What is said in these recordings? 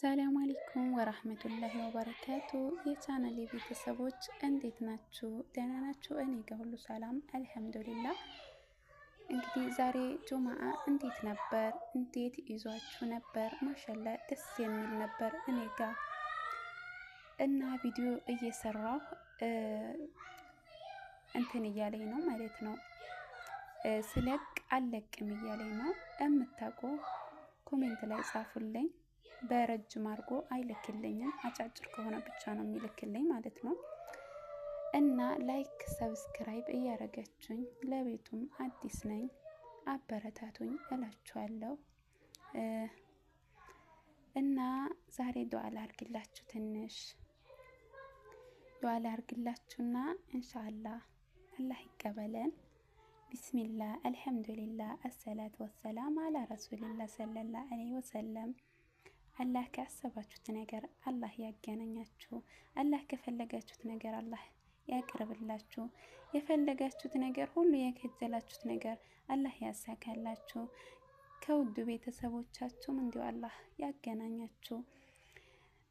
ሰላም አለይኩም ወራህመቱላሂ ወበረካቱ። የቻናሌ ቤተሰቦች እንዴት ናችሁ? ደህና ናችሁ? እኔ ጋር ሁሉ ሰላም አልሐምዱሊላህ። እንግዲህ ዛሬ ጁማአ እንዴት ነበር? እንዴት ይዟችሁ ነበር? ማሻላ ደስ የሚል ነበር እኔ ጋር። እና ቪዲዮ እየሰራሁ እንትን እያለኝ ነው ማለት ነው። ስለቅ አለቅም እያለኝ ነው። የምታውቁ comment ላይ ጻፉልኝ። በረጅም አድርጎ አይልክልኝም። አጫጭር ከሆነ ብቻ ነው የሚልክልኝ ማለት ነው። እና like subscribe እያደረጋችሁኝ ለቤቱም አዲስ ነኝ አበረታቱኝ እላችኋለሁ። እና ዛሬ ዱዓ ላርግላችሁ፣ ትንሽ ዱዓ ላርግላችሁና ኢንሻአላህ አላህ ይቀበለን። ቢስሚላህ አልሐምዱሊላህ አሰላቱ ወሰላም አላ ረሱሊላህ ሰለላሁ ዐለይሂ ወሰለም። አላህ ካሰባችሁት ነገር አላህ ያገናኛችሁ። አላህ ከፈለጋችሁት ነገር አላህ ያቅርብላችሁ። የፈለጋችሁት ነገር ሁሉ የከጀላችሁት ነገር አላህ ያሳካላችሁ። ከውዱ ቤተሰቦቻችሁም እንዲሁ አላህ ያገናኛችሁ።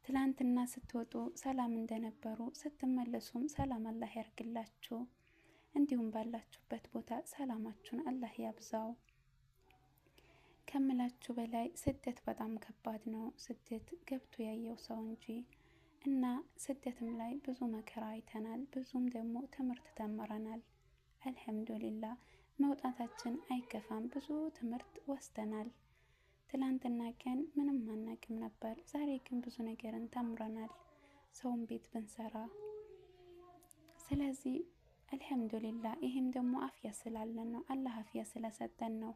ትላንትና ስትወጡ ሰላም እንደነበሩ ስትመለሱም ሰላም አላህ ያርግላችሁ። እንዲሁም ባላችሁበት ቦታ ሰላማችሁን አላህ ያብዛው። ከምላችሁ በላይ ስደት በጣም ከባድ ነው። ስደት ገብቶ ያየው ሰው እንጂ። እና ስደትም ላይ ብዙ መከራ አይተናል፣ ብዙም ደግሞ ትምህርት ተምረናል። አልሐምዱሊላህ መውጣታችን አይከፋም፣ ብዙ ትምህርት ወስደናል። ትላንትና ቀን ምንም አናቅም ነበር፣ ዛሬ ግን ብዙ ነገርን ተምረናል። ሰውን ቤት ብንሰራ። ስለዚህ አልሐምዱሊላህ ይህም ደግሞ አፍያ ስላለን ነው። አላህ አፍያ ስለሰጠን ነው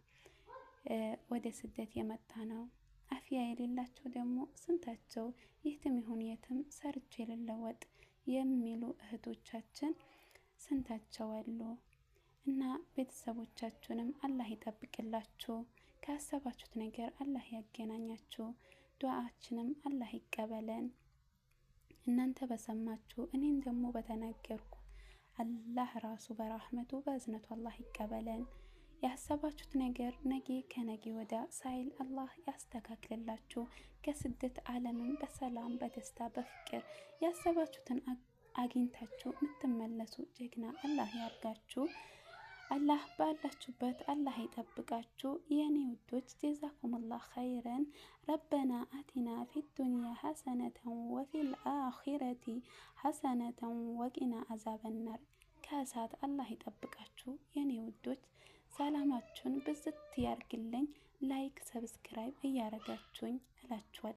ወደ ስደት የመጣ ነው። አፍያ የሌላቸው ደግሞ ስንታቸው የትም ይሁን የትም ሰርቼ ልለወጥ የሚሉ እህቶቻችን ስንታቸው አሉ። እና ቤተሰቦቻችሁንም አላህ ይጠብቅላችሁ። ካሰባችሁት ነገር አላህ ያገናኛችሁ። ዱዓችንም አላህ ይቀበለን። እናንተ በሰማችሁ እኔም ደግሞ በተናገርኩ አላህ ራሱ በራህመቱ በእዝነቱ አላህ ይቀበለን። ያሰባችሁት ነገር ነገ ከነገ ወዲያ ሳይል አላህ ያስተካክልላችሁ። ከስደት ዓለምም በሰላም በደስታ በፍቅር ያሰባችሁትን አግኝታችሁ የምትመለሱ ጀግና አላህ ያርጋችሁ። አላህ ባላችሁበት አላህ ይጠብቃችሁ። የኔ ውዶች ጀዛኩሙላህ ኸይረን። ረበና አቲና ፊ ዱንያ ሐሰነተን ወፊል አኺረቲ ሐሰነተን ወቂና አዛበናር። ከእሳት አላህ ይጠብቃችሁ የኔ ውዶች። ሰላማችሁን ብዝት ያርግልኝ። Like subscribe እያረጋችሁኝ እላችኋለሁ።